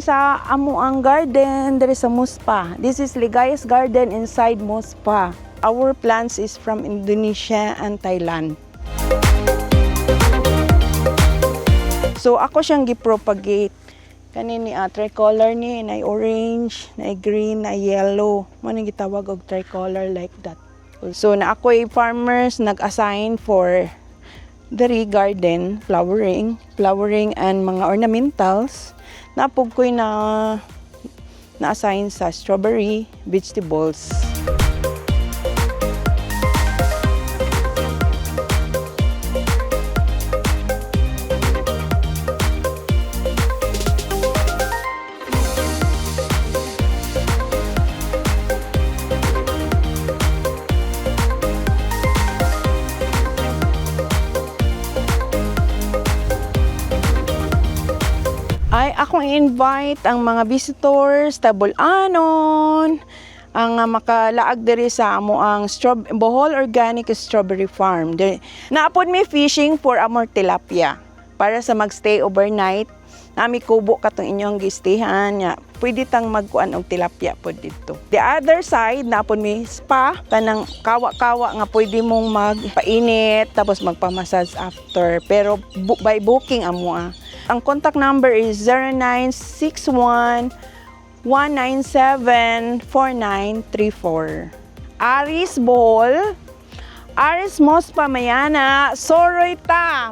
sa amoang garden diri sa Muspa. This is Ligaya's Garden inside Muspa. Our plants is from Indonesia and Thailand. So ako siyang gipropagate. Kani ni tricolor ni, na orange, na green, na yellow. Mo ni gitawag og tricolor like that. So na ako'y farmers nag-assign for diri garden, flowering and mga ornamentals. Napog ko'y na na-assign sa strawberry, vegetables. Ay, akong i-invite ang mga visitors, Tabulanon, ang makalaag diri sa amo ang Bohol Organic Strawberry Farm. Diri, naapod mi fishing for amor tilapia para sa magstay overnight. Nami kubo katong inyong gistihan nya. Pwede tang magkuan og tilapia pod didto. The other side naapod mi spa, kanang kawa-kawa nga pwede mong magpainit tapos magpa-massage after, pero by booking amo ah. Ang contact number is 0961 197 4934. Aris Bohol, Aris Mospa Mayana, Soroy Ta!